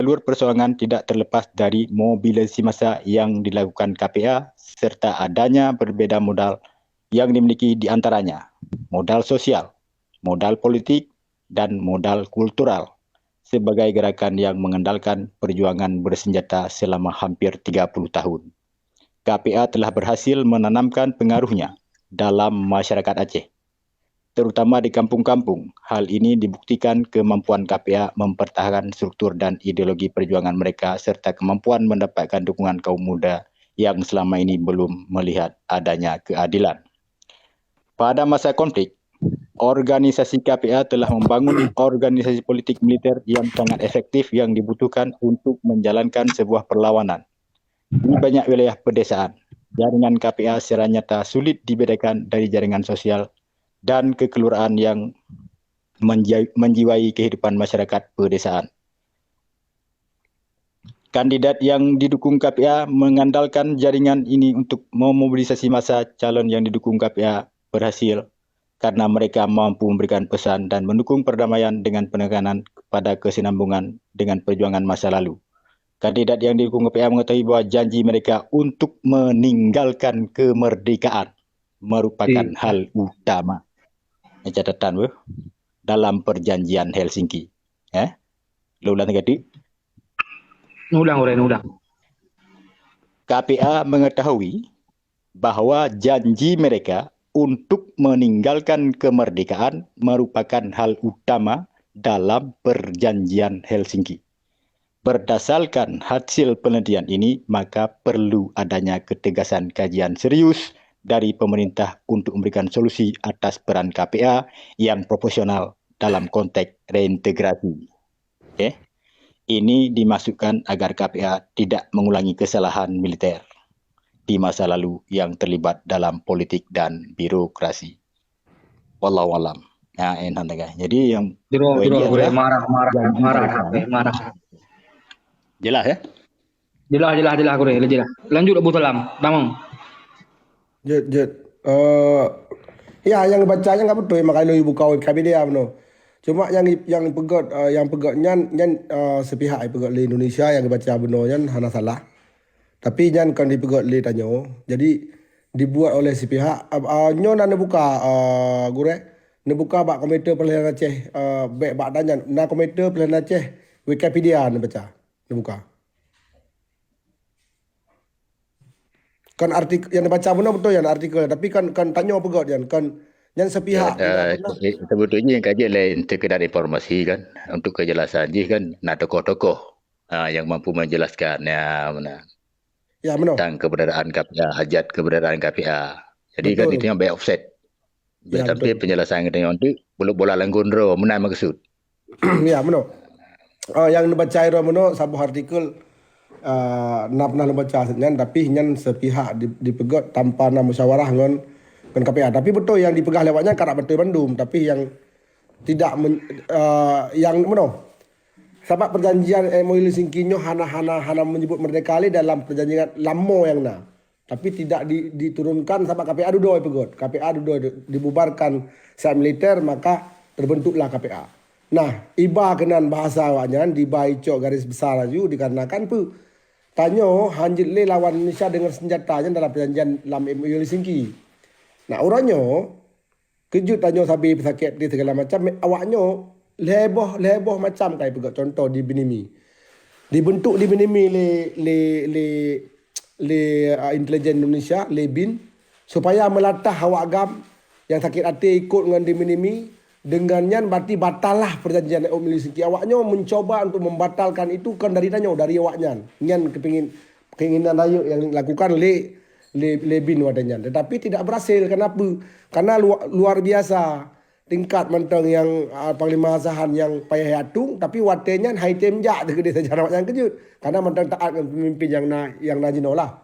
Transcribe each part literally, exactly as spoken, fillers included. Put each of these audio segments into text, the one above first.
jalur persoalan tidak terlepas dari mobilisasi massa yang dilakukan K P A serta adanya perbedaan modal yang dimiliki, di antaranya modal sosial, modal politik, dan modal kultural sebagai gerakan yang mengandalkan perjuangan bersenjata selama hampir tiga puluh tahun. K P A telah berhasil menanamkan pengaruhnya dalam masyarakat Aceh, terutama di kampung-kampung. Hal ini dibuktikan kemampuan K P A mempertahankan struktur dan ideologi perjuangan mereka serta kemampuan mendapatkan dukungan kaum muda yang selama ini belum melihat adanya keadilan. Pada masa konflik, organisasi K P A telah membangun organisasi politik militer yang sangat efektif yang dibutuhkan untuk menjalankan sebuah perlawanan. Di banyak wilayah pedesaan, jaringan K P A secara nyata sulit dibedakan dari jaringan sosial dan kekelurahan yang menja-, menjiwai kehidupan masyarakat pedesaan. Kandidat yang didukung K P A mengandalkan jaringan ini untuk memobilisasi massa. Calon yang didukung K P A berhasil karena mereka mampu memberikan pesan dan mendukung perdamaian dengan penekanan kepada kesinambungan dengan perjuangan masa lalu. Kandidat yang didukung K P A mengetahui bahwa janji mereka untuk meninggalkan kemerdekaan merupakan hal utama. Catatan, beuh, dalam perjanjian Helsinki. Eh? Lôn ulang lagi. Ulang, ulang, ulang. K P A mengetahui bahwa janji mereka untuk meninggalkan kemerdekaan merupakan hal utama dalam perjanjian Helsinki. Berdasarkan hasil penelitian ini, maka perlu adanya ketegasan kajian serius dari pemerintah untuk memberikan solusi atas peran K P A yang proporsional dalam konteks reintegrasi. Okey. Ini dimaksudkan agar K P A tidak mengulangi kesalahan militer di masa lalu yang terlibat dalam politik dan birokrasi. Wallahu alam. Ya, eh, nah, guys. Jadi yang poin dia adalah marah, marah, marah, marah. Jelas, ya? Jelas, jelas, jelas, Gurèe. Jelas. Lanjut, Abu Salam. Tamam. Jeuet, jeuet. Eh, ya, nyang baca nyan ka beutôi, makajih lôn buka Wikipedia bunoe. Cuma nyang, nyang peugöt, eh, nyang peugöt nyan, nyan, eh, sepihak jipeugöt lé Indonesia, nyang baca bunoe nyan hana salah. Tapi nyan kon jipeugöt lé tanyoe. Jadi, dibuat oleh sepihak, eh, eh, nyoe na neubuka, eh, Gurèe, neubuka bak Komite Peralihan Aceh, eh, bèk bak nyan, na Komite Peralihan Aceh Wikipedia neubaca, neubuka. Kan artik-, nyang neubaca bunoe beutôi nyan artikel, tapi kan, kan tanyoe peugöt nyan, kan nyan sepihak. Ya, tidak eh, pernah. Sebetulnya nyang ka jeuet lé sekedar informasi kan, untuk kejelasan jih kan, na tokoh-tokoh, ah, yang mampu menjelaskan, ya, mana. Ya, meunoe. Tentang keberadaan K P A, hajat keberadaan K P A. Jadi kan itu yang bèk offset. Ya, tapi betul. Penjelasan kita nyoe tu, bola lam gondro, meunan maksud. Ya, meunoe. Ah, nyang neubaca droe meunoe saboh artikel, ah, na pernah neubaca nyan, tapi nyan sepihak di, dipeugöt tanpa na musyawarah ngon, ngon K P A. Tapi beutôi nyang dipeugah lé awak nyan ka beutôi bandum, tapi nyang tidak men-, ah, nyang meunoe. Sabab perjanjian M O U Helsinki nyoe hana, hana, hana menyebut merdeka lé dalam perjanjian lama nyang na. Tapi tidak di-, diturunkan sabab K P A dudoe peugöt. K P A dudoe di-, dibubarkan saat militer, maka terbentuklah K P A. Nah, iba keunan bahasa awak nyan, diba icok garis besar laju dikarenakan peue? Tanyoe hanjeuet lé lawan Indonesia dengan senjata nyan dalam perjanjian lam M O U Helsinki. Nah, uroe nyoe, keujeuet tanyoe sabe peusakét hati segala macam, awak nyoe lhèe boh, lhèe boh macam ka jipeugöt. Contoh di Binimi. Dibentuk di Binimi lé, lé, lé, lé, ah, intelijen Indonesia, lé bin, supaya meulatah awak GAM nyang sakét até ikot ngon di Binimi. Dengan nyan berarti batal lah perjanjian M O U Helsinki. Awak nyoe mencoba untuk membatalkan itu kan dari tanyoe, dari awak nyan. Nyan kepingin, keinginan rayeuk nyang dilakukan lé, lé, lé bin watèe nyan. Tetapi tidak berhasil. Kenapa? Karena lua-, luar biasa tingkat mantong nyang, ah, Panglima Hasan nyang payah atong, tapi watèe nyan hai tem jak teukeudeh sajan awak nyan keujeuet. Karena mantong taat ngon pemimpin nyang na, nyang na jinoe lah.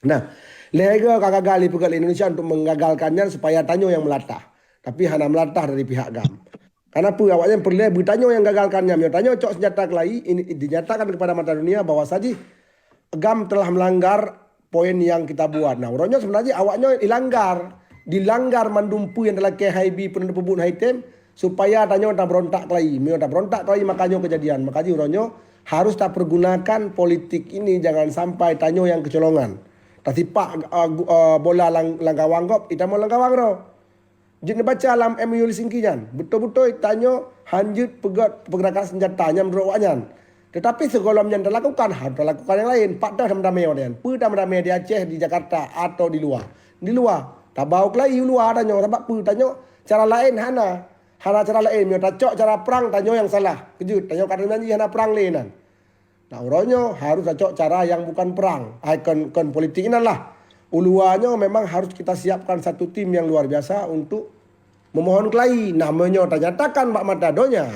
Nah, lhèe goe ka gagal dipeugöt lé Indonesia untuk menggagalkan nyan supaya tanyoe nyang meulatah. Tapi hana meulatah dari pihak GAM. Karena peue awak nyan peureulèe beutanyoe nyang gagalkan nyan. Meunyoe tanyoe cok senjata keulayi, ini dinyatakan kepada mata dunia bahwa sajih GAM telah melanggar poin yang kita buat. Nah, uroe nyoe seubeunajih awak nyoe ilanggar, dilanggar mandum peue nyang teulakèe hai bi peuneuk peubuet hai tem, supaya tanyoe tabeurontak keulayi. Meunyoe tabeurontak keulayi, maka nyoe keujadian. Maka jih uroe nyoe harus tapeurgunakan politik ini jangan sampai tanyoe nyang keucolongan. Tasipak, eh, gu-, eh, bola lam, lam gawang gob, itamoe lam gawang droe. Jeuet neubaca lam M O U Helsinki nyan. Beutôi-beutôi tanyoe hanjeuet peugét peugerakan seunjata nyan meunurot awaknyan. Teutapi sigohlom nyan talakukan, han talakukan nyang laén. Pat deuh tameutamé watée nyan. Peue tameutamé di Aceh, di Jakarta, atau di luwa? Di luwa. Tabau keulayi u luwa tanyoe. Sabab peue? Tanyoe cara laén hana. Hana cara laén. Meunyoe tacok cara prang, tanyoe nyang salah. Keujeuet. Tanyoe ka teujanji hana prang lé nan. Nah, uroe nyoe harus tacok cara nyang bukan prang. Ai, kon, kon politik inan lah. U luwa nyoe memang harus kita siapkan satu tim yang luar biasa untuk memohon keulayi. Nah, meunyoe tanyatakan bak mata donya,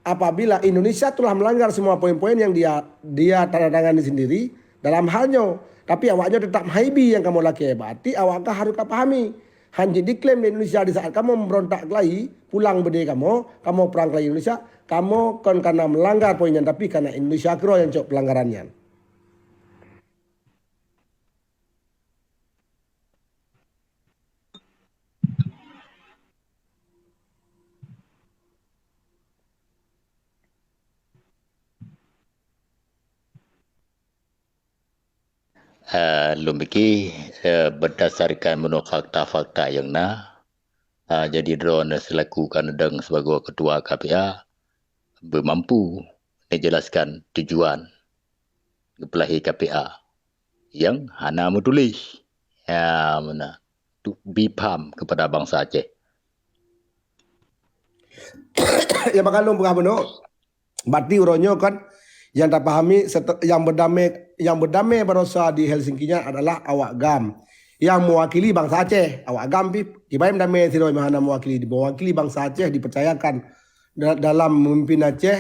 apabila Indonesia telah melanggar semua poin-poin yang dia, dia tanda tangani sendiri dalam hal nyoe, tapi awak nyoe tetap meuhaibi nyang kamoe lakée, berarti awak ka harus ka pahami. Han jeuet diklaim lé Indonesia di saat kamoe meuberontak keulayi, pulang beudé kamoe, kamoe prang keulayi Indonesia, kamoe kon kana meulanggar poin nyan, tapi kana Indonesia keudroe nyang cok peulanggaran nyan. Eh, lôn pike, eh, berdasarkan meunoe fakta-fakta nyang na, eh, jadi droeneuh selaku kandang sibagoe ketua K P A beumampu neujelaskan tujuan geupeulahé K P A nyang hana meutuléh. Ya, meunan. Untuk bri paham kepada bansa Aceh. Ya, maka lôn peugah bunoe. Berarti uroe nyoe kan, nyang tapahami sete-, nyang beudamé, nyang beudamé barosa di Helsinki nyan adalah awak GAM nyang mewakili bansa Aceh. Awak GAM pih kiban damé sidroe meuhana mewakili, mewakili bansa Aceh dipercayakan da-, dalam memimpin Aceh,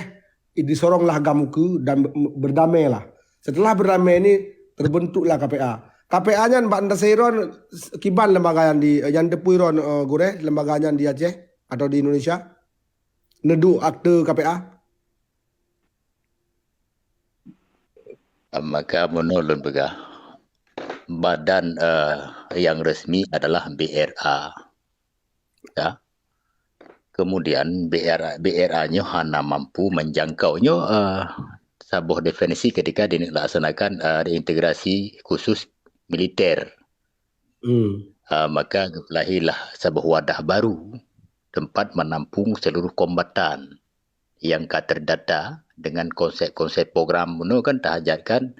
disoronglah GAM ukeue dan be-, beudamé lah. Setelah beudamé ni, terbentuklah K P A. K P A nyan bak Ndaseiron kiban lembaga nyan di, nyan teupui ron, eh, gurée, lembaga nyan di Aceh atau di Indonesia? Neuduek akte K P A? Maka meunoe lôn peugah, badan, eh, yang resmi adalah B R A. Ya. Kemudian B R A, B R A nyoe hana mampu menjangkau nyoe, eh, saboh definisi ketika dilaksanakan, eh, reintegrasi khusus militer. Hmm. Ah, maka lahirlah saboh wadah baru, tempat menampung seluruh kombatan yang ka terdata dengan konsep-konsep program. Meunoe kan tahajatkan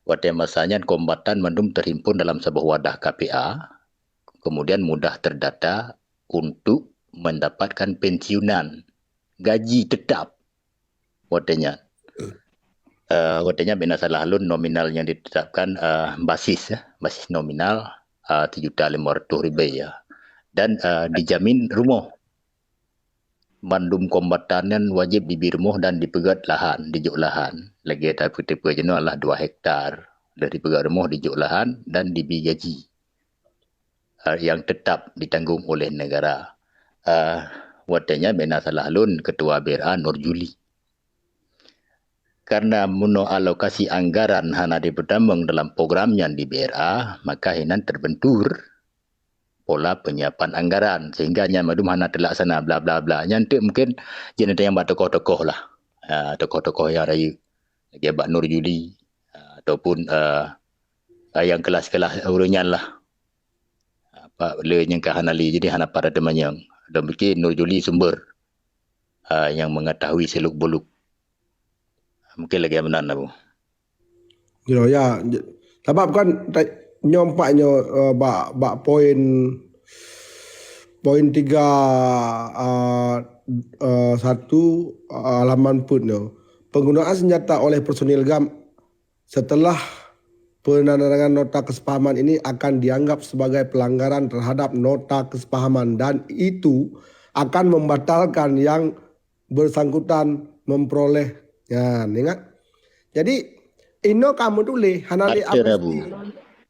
watée masa nyan kombatan mandum terhimpun dalam saboh wadah K P A, kemudian mudah terdata untuk mendapatkan pensiunan, gaji tetap. Watée nyan. Eh, watée nyan bina salah lôn nominal nyang ditetapkan, eh, basis, ya, basis nominal, eh, sejuta lima ratus ribèe, ya. Dan, eh, dijamin rumoh. Mandum kombatan nyan wajéb dibri rumoh dan dipeugét lahan, dijok lahan. Lagée tapeuteupeu jinoe adalah dua hektar. Lheueh dipeugét rumoh, dijok lahan dan dibri gaji, eh, yang tetap ditanggung oleh negara. Eh, watée nyan bina salah lôn ketua B R A Nur Juli. Karena meunoe alokasi anggaran hana dipeutamong dalam program nyan di B R A, maka hinan terbentur pola penyiapan anggaran, sehingga nyan mandum hana terlaksana, bla, bla, bla. Nyan teuk mungkin jeuet neutanyong bak tokoh-tokoh lah. Ha, tokoh-tokoh nyang rayeuk. Lagée bak Nur Juli, ha, ataupun, eh, nyang kelas-kelas ureuëng nyan lah. Apa, le nyang ka hana lé, jadi hana pat teumanyong. Lôn pike Nur Juli sumber, ah, nyang mengetahui seluk-beluk. Mungkin lagée meunan, Abu. Ya, ya. Sabab kan, ta-, nyoe empat nyoe, eh, bak, bak poin, poin tiga, ah, eh, satu, ah, halaman put nyoe. Penggunaan senjata oleh personil GAM setelah penandatanganan nota kesepahaman ini akan dianggap sebagai pelanggaran terhadap nota kesepahaman dan itu akan membatalkan yang bersangkutan memperoleh. Ya, ingat. Jadi, inoe ka meutuléh, hana lé barter, Abu.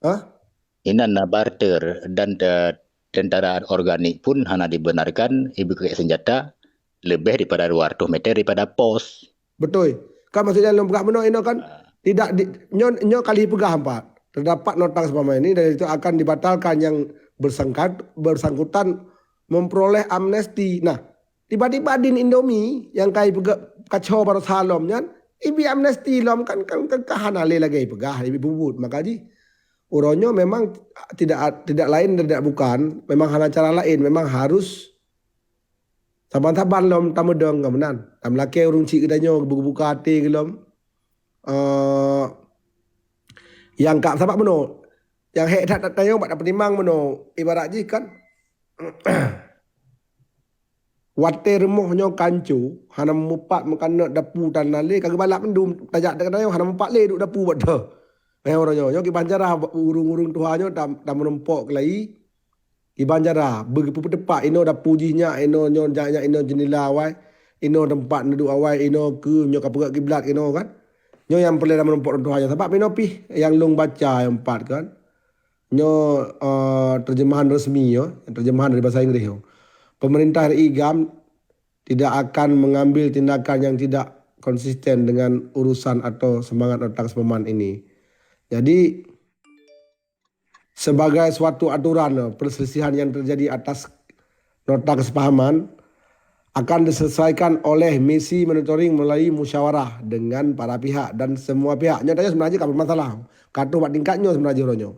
Hah? Inan na barter dan, eh, tentara organik pun hana dibenarkan ibu pakai senjata lebih daripada dua ratus meter daripada pos. Betul. Kan maksudnya lôn peugah meunoe inoe kan, ah, tidak di, nyoe, nyoe kali peugah empat. Terdapat nota kesepahaman ini dan itu akan dibatalkan yang bersangkat-, bersangkutan memperoleh amnesti. Nah, tiba-tiba din Indomie yang kai peugah kacau baru salom nyan, Ibi amnesti lom kan, kan, kan, kan hana lé lagée peugah, ibi bubuet. Maka jih, uroe nyoe memang tidak, tidak lain dan tidak bukan, memang hana cara lain, memang harus saban-saban lom tameudong ka meunan. Tameulakée ureuëng chik geutanyoe buka-buka até geulom. Eh, nyang ka sabab meunoe, nyang hék that tanyoe bak tapeunimang meunoe, ibarat jih kan, watée rumoh nyoe kanco, hana mupat meukanot dapu dan laén, ka geubalak mandum, tajak tanyoe hana mupat lé duek dapu bak toh. Nyang uroe nyoe, nyoe kiban cara ureuëng-ureuëng tuha nyoe tam-, tameurumpok keulayi, kiban cara, beugeupeutepak inoe dapu jih nyak, inoe nyoe jak nyak, inoe jeundela awai, inoe teumpat neuduek awai, inoe keu nyoe ka peugét kiblat inoe kan. Nyoe nyang peureulée tameurumpok ureuëng tuha nyoe, sabab inoe pih nyang lôn baca nyang pat kan. Nyoe, eh, terjemahan resmi nyoe, terjemahan dari bahasa Inggris nyoe. Pemerintah R I GAM tidak akan mengambil tindakan yang tidak konsisten dengan urusan atau semangat nota kesepahaman ini. Jadi, sebagai suatu aturan, eh, perselisihan yang terjadi atas nota kesepahaman akan diselesaikan oleh misi monitoring melalui musyawarah dengan para pihak dan semua pihak. Nyoe tadi sebenarnya ka bermasalah. Ka troh bak tingkat nyoe sebenarnya uroe nyoe.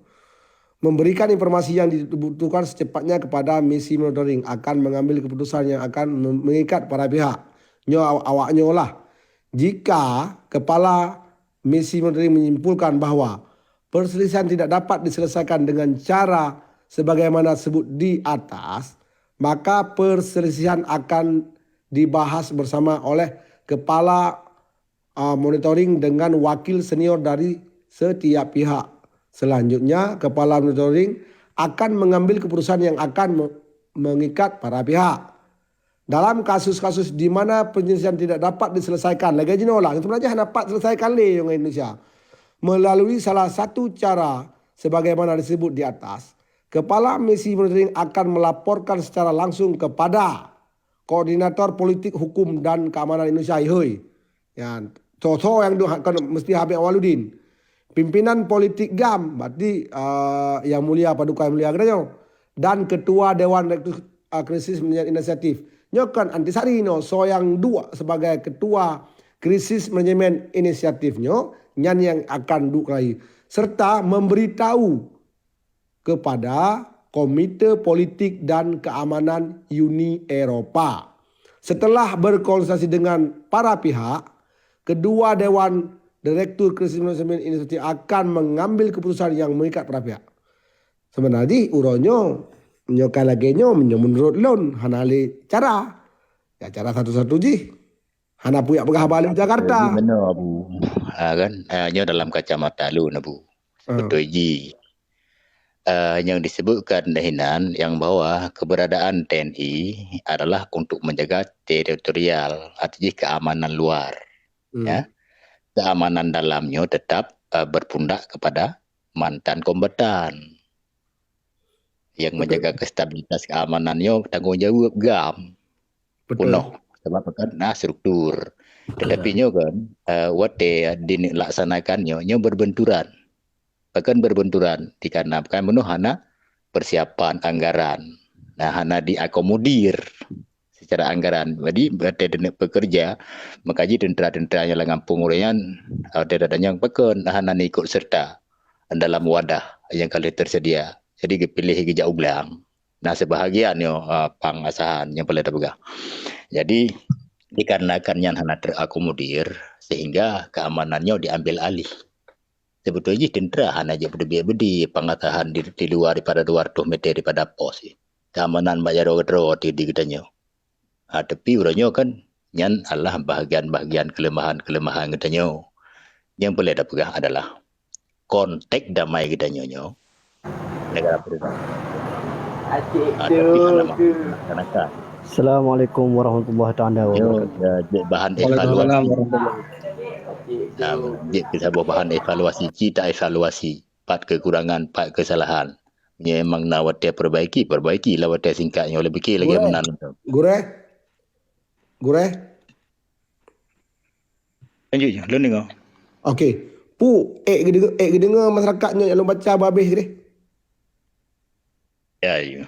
Memberikan informasi yang dibutuhkan secepatnya kepada misi monitoring, akan mengambil keputusan yang akan mem-, mengikat para pihak. Nyoe aw-, awak nyoe lah. Jika kepala misi monitoring menyimpulkan bahwa perselisihan tidak dapat diselesaikan dengan cara sebagaimana sebut di atas, maka perselisihan akan dibahas bersama oleh kepala, ah, monitoring dengan wakil senior dari setiap pihak. Selanjutnya, kepala monitoring akan mengambil keputusan yang akan me-, mengikat para pihak. Dalam kasus-kasus di mana penyelesaian tidak dapat diselesaikan, lagée jinoe lah, sebenarnya hana pat selesaikan lé ngon Indonesia. Melalui salah satu cara sebagaimana disebut di atas, kepala misi monitoring akan melaporkan secara langsung kepada koordinator politik hukum dan keamanan Indonesia, I H O I. Ya, so-so nyang duek ha-, kan mesti Habib Awaludin. Pimpinan politik GAM, berarti, eh, Yang Mulia Paduka Yang Mulia geutanyoe. Dan Ketua Dewan Direktur, eh, Krisis Manajemen Inisiatif. Nyoe kan Antisari nyoe, so nyang duek sebagai Ketua Krisis Manajemen Inisiatif nyoe, nyan nyang akan duek keulayi. Serta memberitahu kepada Komite Politik dan Keamanan Uni Eropa. Setelah berkonsultasi dengan para pihak, kedua Dewan Direktur Krisis Manajemen Inisiatif akan mengambil keputusan yang mengikat para pihak. Sebenarnya jih uroe nyoe, nyoe ka lagée nyoe, meunyoe menurut lôn, hana lé cara. Ya, cara satu-satu jih. Hana puyah peugah haba lé Jakarta. Jadi, meunoe, Abu. Ah, kan? Ah, nyoe dalam kacamata lôn, Abu. Ah. Beutôi jih. Ah, nyang disebutkan dahinan yang bahwa keberadaan T N I adalah untuk menjaga teritorial, arti jih keamanan luar. Hmm. Ya. Keamanan dalam nyoe tetap, ah, berpundak kepada mantan kombatan. Yang Betul. menjaga kestabilitas keamanan nyoe tanggung jaweueb GAM. Betul. Peunoh. Sebab kan na struktur. Betul. Tetapi nyoe kan, eh, watée dilaksanakan nyoe, nyoe berbenturan. Bahkan berbenturan dikarenakan meunoe hana persiapan anggaran. Nah, hana diakomodir secara anggaran. Jadi, watée dineuk pekerja, maka jih tentera-tentera nyang lam gampông ureuëng nyan, watée datang nyang pakon hana ikut serta dalam wadah nyang ka lheueh tersedia. Jadi, geupiléh geujak u blang. Nah, sebahagian nyoe, ah, pang asahan nyang peureulée tapeugah. Jadi, dikarenakan nyan hana terakomodir, sehingga keamanan nyoe diambil alih. Sebetulnya jih tentera hana jeuet beudebie beudi pang asahan di, di luwa daripada dua ratus meter daripada pos jih. Keamanan bak jaroe keudroe di, di geutanyoe. Ha, tapi uroe nyoe kan, nyan adalah bahagian-bahagian kelemahan-kelemahan geutanyoe. Nyang peureulée tapeugah adalah konteks damai geutanyoe nyoe negara berdaulat. Ha, tapi hana mampu melaksanakan. Assalamualaikum warahmatullahi taala wabarakatuh. Nyoe, ya, jeuet bahan evaluasi. Waalaikumsalam warahmatullahi. Ha, jeuet keu saboh bahan evaluasi, ci ta evaluasi. Pat kekurangan, pat kesalahan. Meunyoe memang na watée perbaiki, perbaiki lah watée singkat nyoe, lé pike lagée meunan. Gurée? Gurée? Lanjut je, lôn deungoe. Okey. Pu, ék geudeungoe, ék geudeungoe masyarakat nyoe nyang lôn baca babeh tadi? Ya, ya.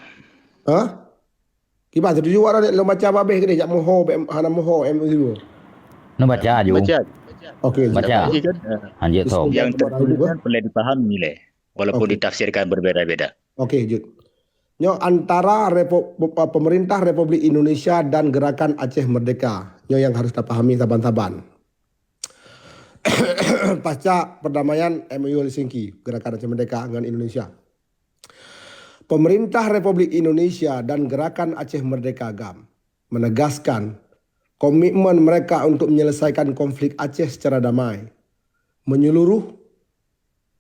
Ha? Kiban setuju awak dak lôn baca babeh tadi, jak moho, hana moho, em, sibu. Lôn baca aju. Baca. Okey, baca. Jadi kan, eh, hanjeuet thom. Yang tertulis kan boleh dipahami lé, walaupun ditafsirkan berbeda-beda. Okey, jeuet. Nyoe antara Repo-, pemerintah Republik Indonesia dan Gerakan Aceh Merdeka. Nyoe yang harus tapahami saban-saban. Pasca perdamaian M O U Helsinki, Gerakan Aceh Merdeka ngon Indonesia. Pemerintah Republik Indonesia dan Gerakan Aceh Merdeka, gam, menegaskan komitmen mereka untuk menyelesaikan konflik Aceh secara damai, menyeluruh,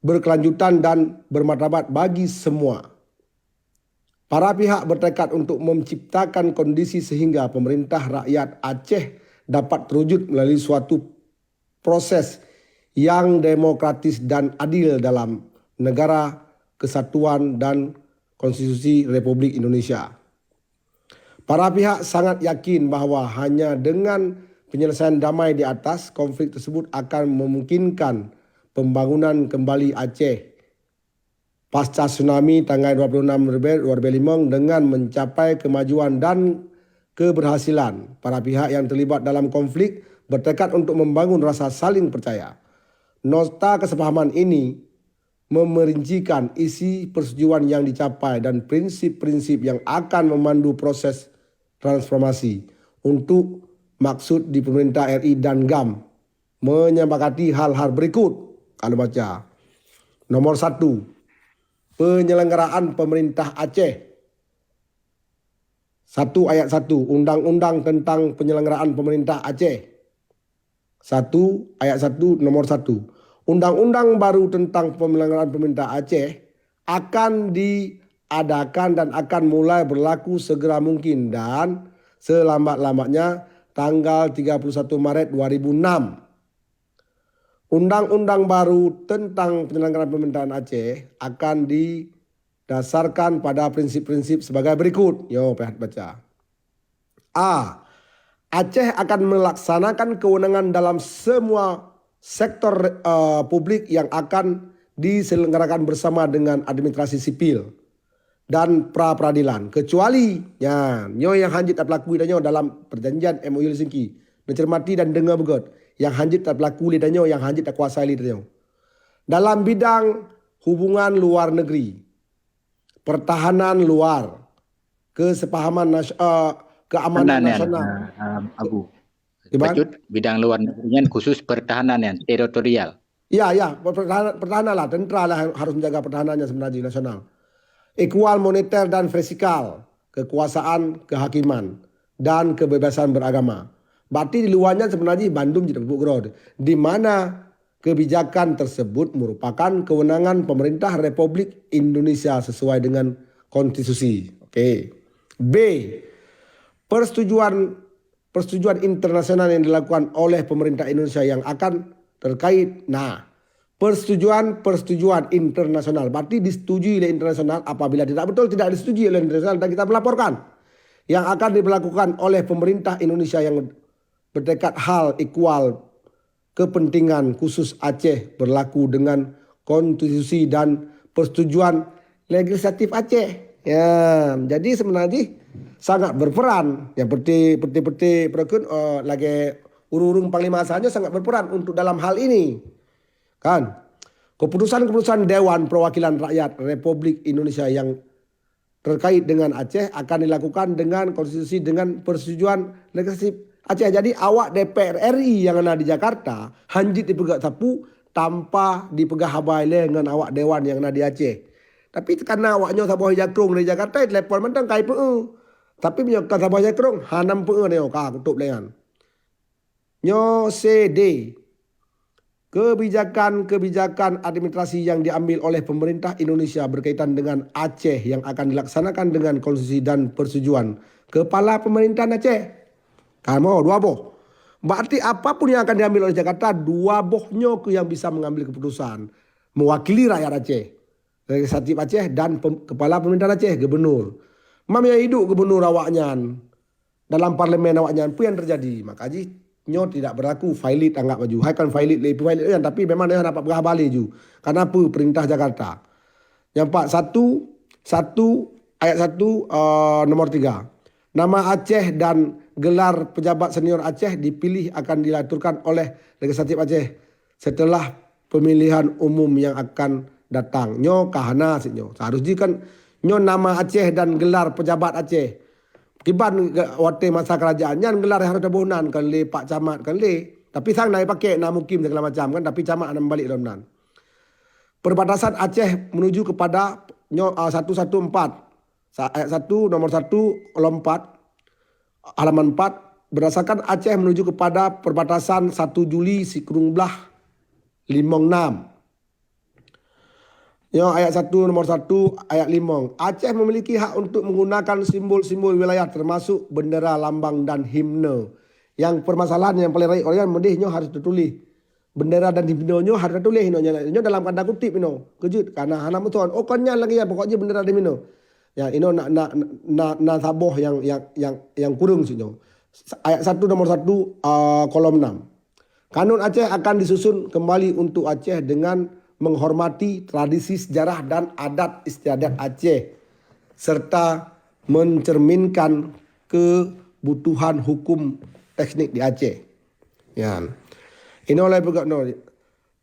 berkelanjutan dan bermartabat bagi semua. Para pihak bertekad untuk menciptakan kondisi sehingga pemerintah rakyat Aceh dapat terwujud melalui suatu proses yang demokratis dan adil dalam negara kesatuan dan konstitusi Republik Indonesia. Para pihak sangat yakin bahwa hanya dengan penyelesaian damai di atas, konflik tersebut akan memungkinkan pembangunan kembali Aceh pasca tsunami tanggal dua puluh enam November dua ribu lima dengan mencapai kemajuan dan keberhasilan. Para pihak yang terlibat dalam konflik bertekad untuk membangun rasa saling percaya. Nota kesepahaman ini memerincikan isi persetujuan yang dicapai dan prinsip-prinsip yang akan memandu proses transformasi untuk maksud di pemerintah R I dan gam menyepakati hal-hal berikut. Kalau baca, nomor satu, penyelenggaraan pemerintah Aceh. Satu ayat satu, Undang-Undang tentang Penyelenggaraan Pemerintah Aceh. Satu ayat satu, nomor satu, Undang-Undang baru tentang Penyelenggaraan Pemerintah Aceh akan diadakan dan akan mulai berlaku segera mungkin dan selambat-lambatnya tanggal tiga puluh satu Maret dua ribu enam. Undang-undang baru tentang penyelenggaraan pemerintahan Aceh akan didasarkan pada prinsip-prinsip sebagai berikut. Yo, payah baca. A. Aceh akan melaksanakan kewenangan dalam semua sektor, eh, publik yang akan diselenggarakan bersama dengan administrasi sipil dan pra peradilan, kecuali, nyan, nyoe nyang hanjeuet tapeulaku tanyoe dalam perjanjian M O U Helsinki. Neucermati dan deungoe beugöt, nyang hanjeuet tapeulaku lé tanyoe, nyang hanjeuet takuasai lé tanyoe. Dalam bidang hubungan luar negeri, pertahanan luar, kesepahaman nas-, eh, keamanan nasional. Abu. Di mana? Bacut, bidang luar negeri nyan khusus pertahanan nyan, teritorial. Ya, ya, pertahanan, pertahanan lah, tentara lah harus menjaga pertahanan yang sebenarnya nasional. Equal moneter dan fiskal, kekuasaan, kehakiman, dan kebebasan beragama. Berarti di luar nyan sebenarnya bandum jeuet pupuk keudroe. Di mana kebijakan tersebut merupakan kewenangan pemerintah Republik Indonesia sesuai dengan konstitusi. Okey. B. Persetujuan, persetujuan internasional yang dilakukan oleh pemerintah Indonesia yang akan terkait. Nah, persetujuan-persetujuan internasional berarti disetujui oleh internasional, apabila tidak betul, tidak disetujui oleh internasional dan kita melaporkan, yang akan diberlakukan oleh pemerintah Indonesia yang bertekad hal equal kepentingan khusus Aceh berlaku dengan konstitusi dan persetujuan legislatif Aceh. Ya, jadi sebenarnya sangat berperan. Ya, peti-peti pereukeuet, eh, lagèe ureueng-ureueng panglima saja sangat berperan untuk dalam hal ini. Kan? Keputusan-keputusan Dewan Perwakilan Rakyat Republik Indonesia yang terkait dengan Aceh akan dilakukan dengan konstitusi dengan persetujuan legislatif Aceh. Jadi awak D P R R I yang ada di Jakarta hanjeuet dipeugah sapeue tanpa dipeugah haba ilèe ngon awak dewan yang ada di Aceh. Tapi karena awak nyoe saboh jakrong dari Jakarta, telepon mantong kai peu. Tapi meunyoe ka saboh jakrong, hana peu nyoe ka kutôp lé nyan. Nyoe C D. Kebijakan-kebijakan administrasi yang diambil oleh pemerintah Indonesia berkaitan dengan Aceh yang akan dilaksanakan dengan konstitusi dan persetujuan Kepala Pemerintahan Aceh. Kamoe dua boh. Berarti apapun yang akan diambil oleh Jakarta, dua boh nyoe ke yang bisa mengambil keputusan mewakili rakyat Aceh. Legislatif Aceh dan pem-, Kepala Pemerintahan Aceh, Gubernur. Mam nyang hidup gubernur awaknyan dalam parlemen awaknyan, peue nyang terjadi? Maka jih nyoe tidak berlaku, violate anggap laju. Hai kon violate lé, violate nyan, tapi memang nyan dapat peugah haba lé ju. Karena peue? Perintah Jakarta. Nyang pat satu, satu, ayat satu, eh, nomor tiga. Nama Aceh dan gelar pejabat senior Aceh dipilih akan dilaturkan oleh Legislatif Aceh setelah pemilihan umum yang akan datang. Nyoe ka hana sit nyoe. Seharus jih kan nyoe nama Aceh dan gelar pejabat Aceh. Kiban watée masa kerajaan nyan gelar harus taboh nan kan lé pak camat kan lé. Tapi sang na pakai na mukim segala macam kan, tapi camat hana balik dalam nan. Perbatasan Aceh menuju kepada nyoe, ah, satu satu empat. Sa-, ayat satu, nomor satu, kolom empat, halaman empat, berdasarkan Aceh menuju kepada perbatasan satu Juli sikureueng blah limong nam. Nyoe ayat satu, nomor satu, ayat limong. Aceh memiliki hak untuk menggunakan simbol-simbol wilayah termasuk bendera, lambang dan himne. Yang permasalahan yang paling rayeuk orang meudeh nyoe harus tertulis. Bendera dan himne nyoe harus tertulis inoe, nyoe dalam tanda kutip inoe. Keujeuet, karena hana meuson. Oh, kon nyan lagée nyan, pokok jih bendera dan himne. Ya, inoe na, na, na, na saboh yang, yang, yang, yang kureueng sit nyoe. Ayat satu, nomor satu, ah, kolom enam. Kanun Aceh akan disusun kembali untuk Aceh dengan menghormati tradisi sejarah dan adat istiadat Aceh, serta mencerminkan kebutuhan hukum teknik di Aceh. Nyan. Inoe lé peugah nyoe.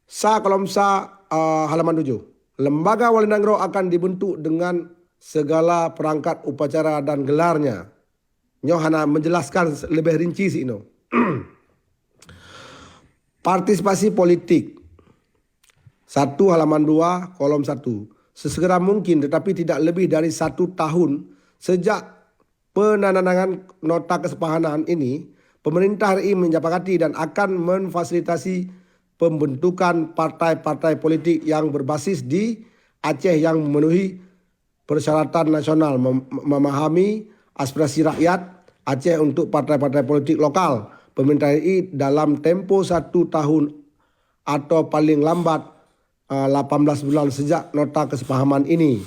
Sa kolom sa, ah, halaman tujuh. Lembaga Wali Nanggroe akan dibentuk dengan segala perangkat upacara dan gelarnya. Nyoe hana menjelaskan lebih rinci sit inoe. Partisipasi politik. Satu halaman dua, kolom satu. Sesegera mungkin, tetapi tidak lebih dari satu tahun sejak penandatanganan nota kesepahaman ini, pemerintah R I menyepakati dan akan memfasilitasi pembentukan partai-partai politik yang berbasis di Aceh yang memenuhi persyaratan nasional, mem-, memahami aspirasi rakyat Aceh untuk partai-partai politik lokal pemerintah R I dalam tempoh satu tahun atau paling lambat, ah, lapan belas bulan sejak nota kesepahaman ini.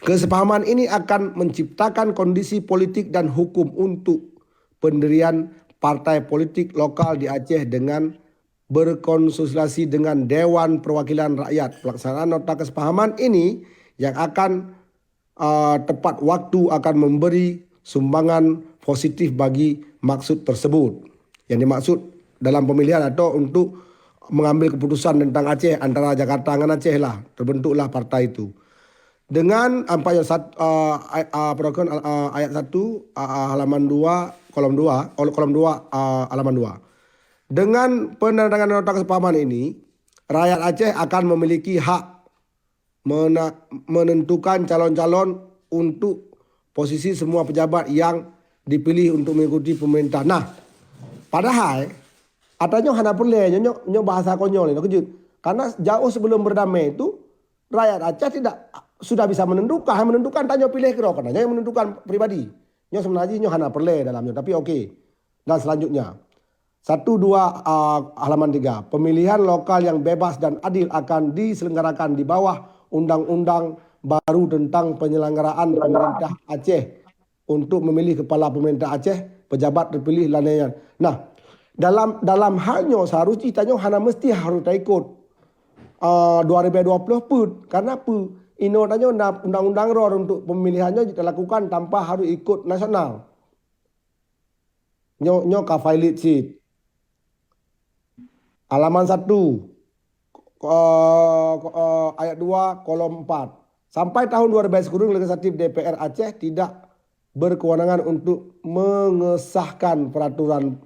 Kesepahaman ini akan menciptakan kondisi politik dan hukum untuk pendirian partai politik lokal di Aceh dengan berkonsultasi dengan Dewan Perwakilan Rakyat. Pelaksanaan nota kesepahaman ini yang akan, ah, tepat waktu akan memberi sumbangan positif bagi maksud tersebut. Yang dimaksud dalam pemilihan atau untuk mengambil keputusan tentang Aceh antara Jakarta ngan Aceh lah, terbentuklah partai itu. Dengan, ah, apa yang sat-, ah, ay-, ah, apa tu, ah, ayat satu, ah, ah, halaman dua, kolom dua, kol-, kolom dua, ah, halaman dua. Dengan penandatanganan nota kesepahaman ini, rakyat Aceh akan memiliki hak mena-, menentukan calon-calon untuk posisi semua pejabat yang dipilih untuk mengikuti pemerintah. Nah, padahai ata nyoe hana peureulée, nyoe, nyoe, nyoe bahasa konyol, nyoe keujeuet. Karena jauh sebelum berdamai itu, rakyat Aceh tidak, sudah bisa menentukan, menentukan tanyoe piléh keudroe, karena nyoe yang menentukan pribadi. Nyoe sebenarnya nyoe hana peureulée dalam nyoe, tapi oke. Dan selanjutnya, satu, dua, ah, halaman tiga. Pemilihan lokal yang bebas dan adil akan diselenggarakan di bawah undang-undang baru tentang penyelenggaraan pemerintah Aceh untuk memilih kepala pemerintah Aceh, pejabat terpilih dan lain-lain. Nah, dalam, dalam hal nyoe seharusnya tanyoe hana mesti harus taikut, ah, dua ribu dua puluh peuet. Karena apa? Inoe tanyoe na undang-undang roh untuk pemilihan nyoe dilakukan tanpa harus ikut nasional. Nyoe, nyoe ka violate cit. Halaman satu, eh, eh, ayat dua, kolom empat. Sampai tahun dua ribu dua puluh, Legislatif D P R Aceh tidak berkewenangan untuk mengesahkan peraturan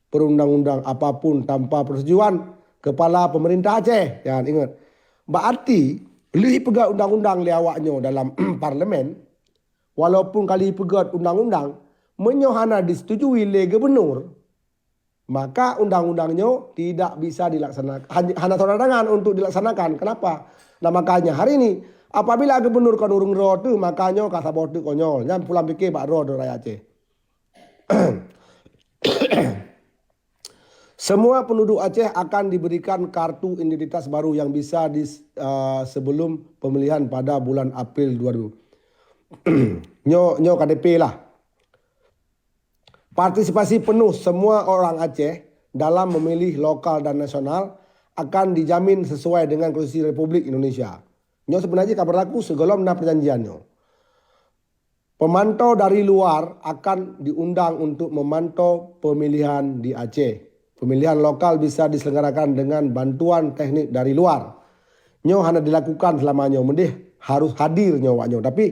perundang-undang apapun tanpa persetujuan Kepala Pemerintah Aceh. Nyan, ingat. Berarti, lheueh peugah undang-undang lé awak nyoe dalam parlemen, walaupun ka lheueh peugah undang-undang, meunyoe hana disetujui lé gubernur, maka undang-undang nyoe tidak bisa dilaksanakan, hana tanda tangan untuk dilaksanakan. Kenapa? Nah, makanya hari ini, apabila gubernur kon ureuëng droe teuh, maka nyoe ka saboh teuk konyol. Nyan pulang pikir bak droe, droe rakyat Aceh. Semua penduduk Aceh akan diberikan kartu identitas baru yang bisa di, eh, sebelum pemilihan pada bulan April dua ribu. Nyoe, nyoe K T P lah. Partisipasi penuh semua orang Aceh dalam memilih lokal dan nasional akan dijamin sesuai dengan Konstitusi Republik Indonesia. Nyoe sebenarnya ka berlaku sebelum na perjanjian nyoe. Pemantau dari luar akan diundang untuk memantau pemilihan di Aceh. Pemilihan lokal bisa diselenggarakan dengan bantuan teknik dari luar. Nyoe hana dilakukan selama nyoe, meudeh harus hadir nyoe awak nyoe. Tapi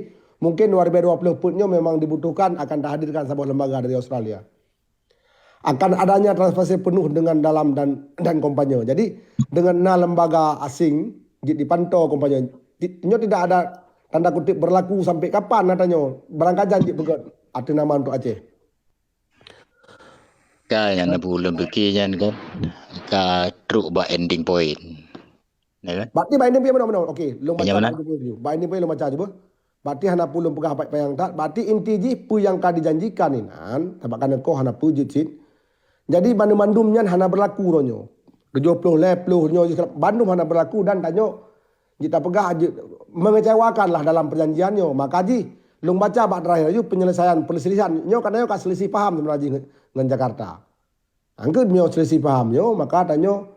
mungkin dua ribu dua puluh peuet nyoe memang dibutuhkan akan tahadirkan saboh lembaga dari Australia. Akan adanya transparansi penuh dengan dalam dan dan kampanye. Jadi dengan na lembaga asing di- dipantau kampanye. Ti- Nyoe tidak ada tanda kutip berlaku sampai kapan, katanya. Barangkajan jih peugah ateueh nama untuk Aceh. Ka nyang na ulôn pike nyan kan ka trok bak ending point. Ya kan? Berarti bak ending point mana mana. Okey, lôn baca bak ending point. Bak ending point lôn baca cuba. Berarti hana peue lôn peugah payang that. Berarti inti jih peue nyang ka dijanjikan inan, sabab kan ko hana peue jeuet cit. Jadi banmandum nyan hana berlaku roh nyoe. Tujuh puluh lhèe ploh nyoe bandum hana berlaku dan tanyoe jeuet tapeugah jeuet mengecewakan lah dalam perjanjian nyoe. Maka jih lôn baca bak terakhir laju penyelesaian perselisihan nyoe, karena nyoe ka selisih paham sebenarnya jih ngon Jakarta. Angkeut meunyoe selisih paham nyoe, maka tanyoe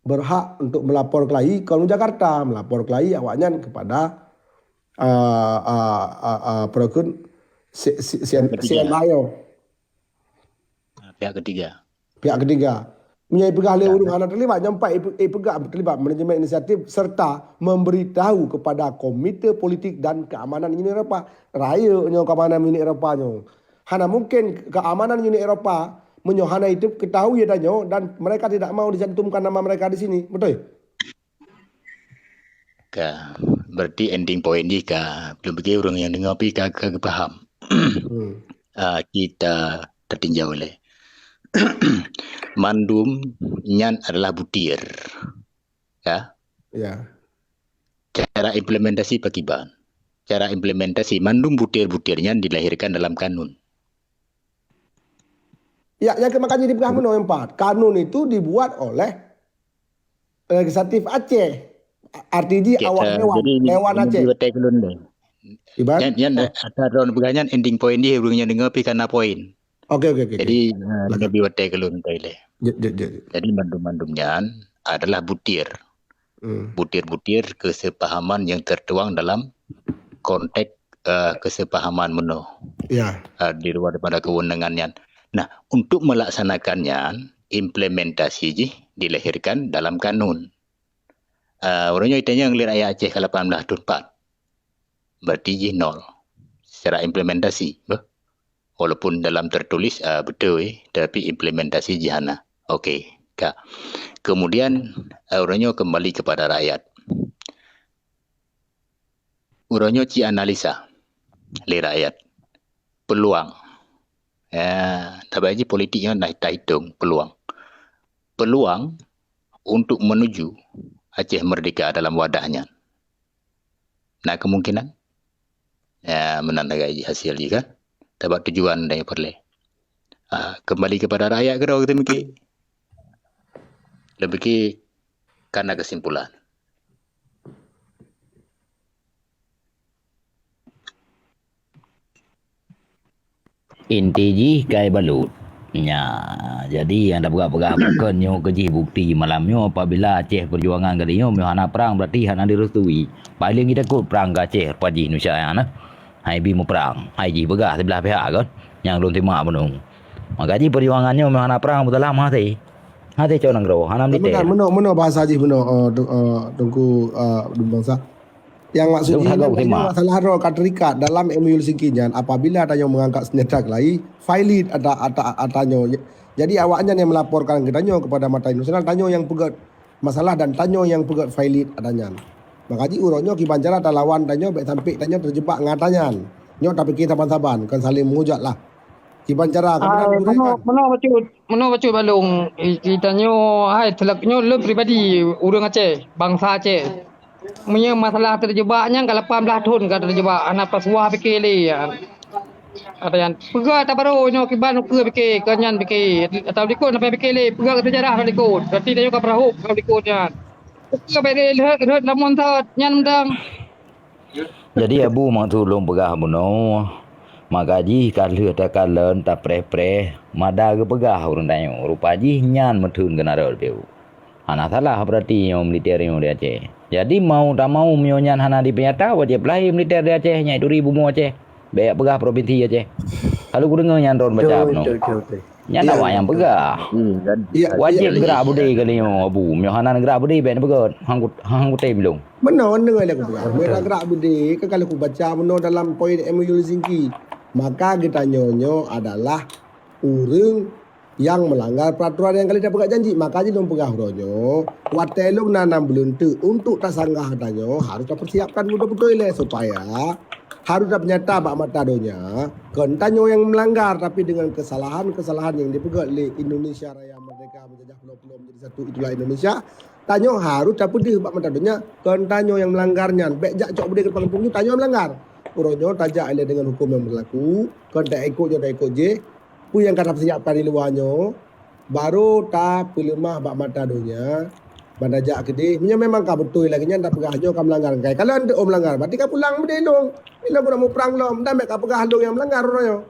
berhak untuk melapor kelai kon Jakarta, melapor kelai awaknyan kepada uh, uh, uh, uh, perakun C- C- C- CMI. Pihak ketiga. Pihak ketiga. Meunyoe ipeugah lé ureuëng hana terlibat, nyampai ipeugah terlibat manajemen inisiatif serta memberitahu kepada Komite Politik dan Keamanan Uni Eropa. Rayeuk nyoe keamanan Uni Eropa nyoe. Hana mungkin keamanan Uni Eropa meunyoe hana itu ketahui tanyoe dan mereka tidak mau dicantumkan nama mereka di sini. Betul? Ka, berarti ending point jih ka belum bagi ureuëng nyang deungoe pi ka ka paham. Hmm. Ah, kita tertinjau lé. Mandum nyan adalah butir. Ya. Ya. Cara implementasi pakiban. Cara implementasi mandum butir-butir nyan dilahirkan dalam kanun. Ya, yang makanya dipegang meunoe empat. Kanun itu dibuat oleh legislatif Aceh. Arti jih awak dewan, dewan Aceh. Iban? Yang, yang ata ron peganyan ending point dia urang yang dengar pi kana point. Okey okey okey. Jadi lebih watai kelun toilet. Jadi mandum-mandum nyan adalah butir. Hmm. Butir-butir kesepahaman yang tertuang dalam konteks uh, kesepahaman menoh. Ya. Uh, di luar daripada kewenangan nyan. Nah, untuk melaksanakan nyan, implementasi jih dilahirkan dalam kanun. Uh, urang nyoe itanyong lé rakyat Aceh ka lapan belas thon pat. Berarti jih nol. Secara implementasi, beh. Walaupun dalam tertulis uh, betul, eh, tapi implementasi jih hana. Okey, ka. Kemudian uh, urang nyoe kembali kepada rakyat. Urang nyoe ci analisa lé rakyat. Peluang. Ya, tapi jih politik nyoe nah tahitung peluang. Peluang untuk menuju Aceh Merdeka dalam wadah nyan. Na kemungkinan? Ya, meunan lagak jih hasil jih kan. Tapi tujuan dan yang perlu. Ah, kembali kepada rakyat keudroe kita mikir. Lebih ke kana kesimpulan. Inti jih kai balut. Nya, jadi nyang tapeugah-peugah bukan nyoe keu jih bukti malam nyoe apabila Aceh Perjuangan kali nyoe meuhana prang berarti hana direstui. Paling kita kot prang ke Aceh rupa jih Indonesia nyan nah. Hai bi muprang, hai jih peugah siblah pihak kan. Nyang lôn simak bunoe. Maka jih perjuangan nyoe meuhana prang beutalam hase. Hase cok nanggroe, hana militer. Meunoe meunoe bahasa jih meunoe uh, Teungku uh, Bangsa. Yang maksud jih masalah droe ka terikat dalam M U Helsinki nyan apabila tanyoe mengangkat senjata kelai, violate ata ata ata nyoe. Jadi awaknyan yang melaporkan ke tanyoe kepada Mata Internasional, tanyoe yang peugah masalah dan tanyoe nyang peugét violate adanyan. Maka jih uroe nyoe kiban cara talawan tanyoe bék sampai tanyoe teujebak ngon adanyan. Nyoe tapike saban-saban, kon saling menghujat lah. Kiban cara meunoe bacut, meunoe bacut balong. Kita nyoe hai telak nyoe lôn pribadi ureuëng Aceh, bangsa Aceh. Meunyoe masalah teujebak nyan ka lapan belas thon ka teujebak, hana pasuah pike lé. Ada nyan peugah tabarô nyoe kiban ukeue pike, keu nyan pike. Atau likot sampai pike lé, peugah keu sejarah lam likot. Berarti tanyoe ka peurahop lam likot nyan. Ukeue baik lé lheueh rhot lam manthat nyan mantong. Jadi Abu maksud lôn peugah bunoe, maka jih ka lheueh takalon tapreh-preh mada geupeugah ureuëng tanyoe. Rupa jih nyan meutheun keunaroe teuh. Hana salah berarti nyoe militer nyoe di Aceh. Jadi mau tak mau meunyoe nyan hana dipeunyata wajéb lahé militer di Aceh nyang turi bumoe Aceh. Bék peugah provinsi Aceh. Kalau kudeungoe nyan droen baca bunoe. Nyan awak nyang peugah. Wajéb gerak beudé kali nyoe, Abu. Meunyoe hana gerak beudé, bék neupeugah. Hang kutem lôn. Meunoe, deungoe lé kupeugah. Meunyoe gerak beudé, kan kalau kubaca meunoe dalam poin M O U Helsinki. Maka geutanyoe nyoe adalah ureuëng nyang meulanggar peuraturan nyang ka lheueh tapeugah janji. Maka jih lôn peugah uroe nyoe, watée lôn na nam buleuen teuk untuk tasanggah tanyoe harôh tapersiapkan beutôi-beutôi lé supaya harôh tapeunyata bak mata donya kon tanyoe nyang meulanggar, tapi dengan kesalahan-kesalahan nyang dipeugét lé Indonesia Raya Merdeka menjajah pulo-pulo menjadi satu, itulah Indonesia. Tanyoe harôh tapeudeuh bak mata donya kon tanyoe nyang meulanggar nyan. Bék jak cok beudé keu depan gampông nyoe tanyoe meulanggar. Uroe nyoe tajak ilée dengan huköm nyang beulaku, kon taikot nyoe taikot jih. Peue nyang ka tapeusiapkan di luwa nyoe, barô tapeuleumah bak mata donya, ban tajak keudeh. Meunyoe memang ka beutôi lagée nyan tapeugah nyoe ka meulanggar keukai. Kalau hana meulanggar, berarti ka pulang beudé ilong. Ilong guna muprang lom, dan bék ka peugah lôn nyang meulanggar uroe nyoe.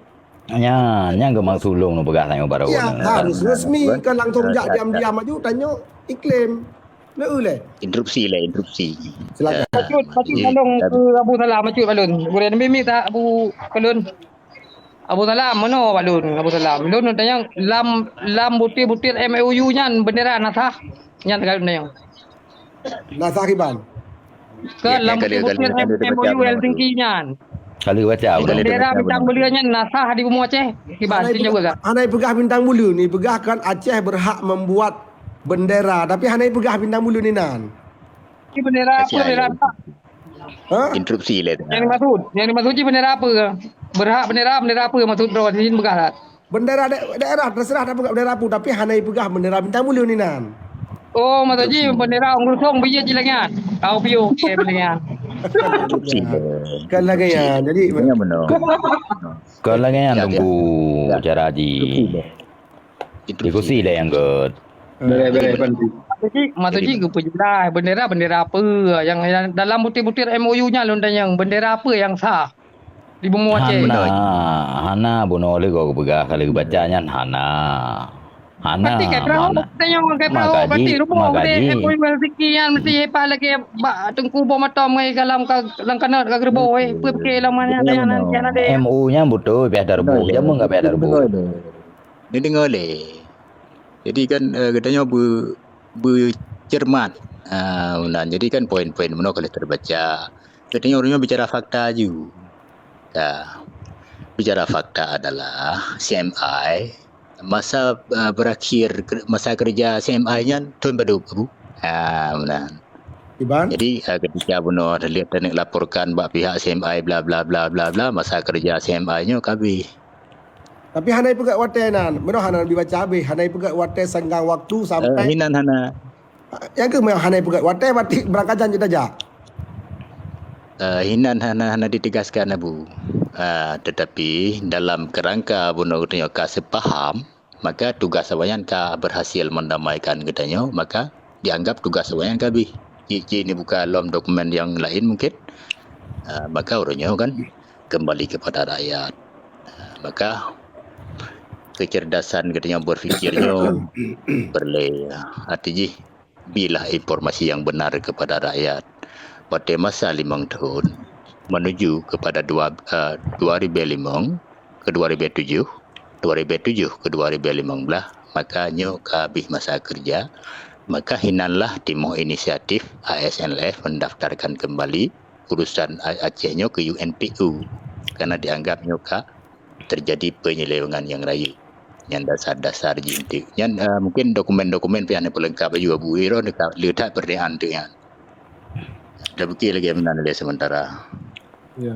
Nyan, nyan geumaksud lôn neupeugah tanyoe barô. Ya, harus resmi, kon langsung jak diam-diam aju tanyoe iklaim. Leu lé. Interupsi lah, interupsi. Silakan. Bacut, bacut balong ke Abu Salam, bacut balon. Gurée mimi tak Abu Kalon. Abu Salam, meunoe balon, Abu Salam. Lôn tanyong lam, lam butir-butir M O U nyan bendera na sah? Nyan ka lôn tanyong. Na sah kiban? Ke lam butir-butir M O U Helsinki nyan. Ka lheueh baca. Bendera bintang buleuen nyan na sah di bumoe Aceh? Kiban, hana ipeugah bintang buleuen, ipeugah kan Aceh berhak membuat bendera, tapi hana ipeugah bintang buleuen inan. Ini bendera apa, bendera apa? Ha? Interupsi lé. Yang dimaksud, yang dimaksud ni bendera apa? Berhak bendera, bendera apa maksud droe sini peugah tak? Bendera daerah, terserah tak peugah bendera apa, tapi hana ipeugah bendera bintang buleuen inan. Oh, maksud jih bendera ureuëng rusong biyeu jih lagée nyan. Kau piôh, okey, lagée nyan. Kan lagée nyan. Jadi, kan lagée nyan, Teungku, cara jih. Diskusi lah nyang gét. Maksud jih, maksud jih geupeujeulaih bendera, bendera apa? Yang, yang dalam butir-butir M O U nyan lôn tanyong, bendera apa yang sah? Di bumoe Aceh. Hana, hana bunoe lé goe geupeugah ka lheueh geubaca nyan hana. Hana. Pasti kai peurahô, tanyong kai peurahô, pasti rumoh deh. Maka jih, M O U Helsinki nyan mesti hebat lagée bak Teungku Boh Matom ngai galam ka, lam kanot ka geureuboh, eh. Peue pike lam nyan, nyan, nyan, nyan, nyan. M O U nyan beutôi payah taruboh, jameun ka payah taruboh. Neudeungoe lé. Jadi kan, eh, geutanyoe beu-, beuceureumat. Ah, meunan. Jadi kan poin-poin meunoe ka lheueh teubaca. Geutanyoe ureuëng nyoe bicara fakta aju. Ya. Bicara fakta adalah C M I masa, eh, berakhir ke-, masa kerja C M I nyan thon padum, Abu? Ah, meunan. Iban? Jadi, eh, ketika bunoe terlihat dan laporkan bak pihak C M I bla bla bla bla bla, masa kerja C M I nyoe ka habéh. Tapi hana ipeugét watée nan, meunoe hana dibaca habéh, hana ipeugét watée senggang waktu sampai. Eh, hinan hana. Nyang keuh meunan hana ipeugét watée, berarti beurangkajan jeuet tajak. Eh, hinan hana, hana ditegaskan, Abu. Ah, tetapi dalam kerangka bunoe geutanyoe ka seupaham, maka tugas awaknyan ka berhasil mendamaikan geutanyoe, maka dianggap tugas awaknyan ka habéh. Jih, jih neubuka lom dokumen nyang laén mungkin. Ah, maka uroe nyoe kan kembali kepada rakyat. Ah, maka kecerdasan geutanyoe berfikir nyoe perlu. Arti jih, bilah informasi yang benar kepada rakyat. Watée masa limong thon menuju kepada dua, eh, dua ribée limong ke dua ribée tujoh, dua ribée tujoh ke dua ribée limong blah, maka nyoe ka habéh masa kerja, maka hinanlah timoh inisiatif A S N L F mendaftarkan kembali urusan A-, Aceh nyoe ke U N P U, karena dianggap nyoe ka terjadi penyelewengan yang rayeuk. Nyan dasar-dasar jih enteuk. Nyan, eh, mungkin dokumen-dokumen pih hana peulengkap aju Abu Iro dekat le that pernyataan tu nyan. Dah bukit lagi meunan lé sementara. Ya.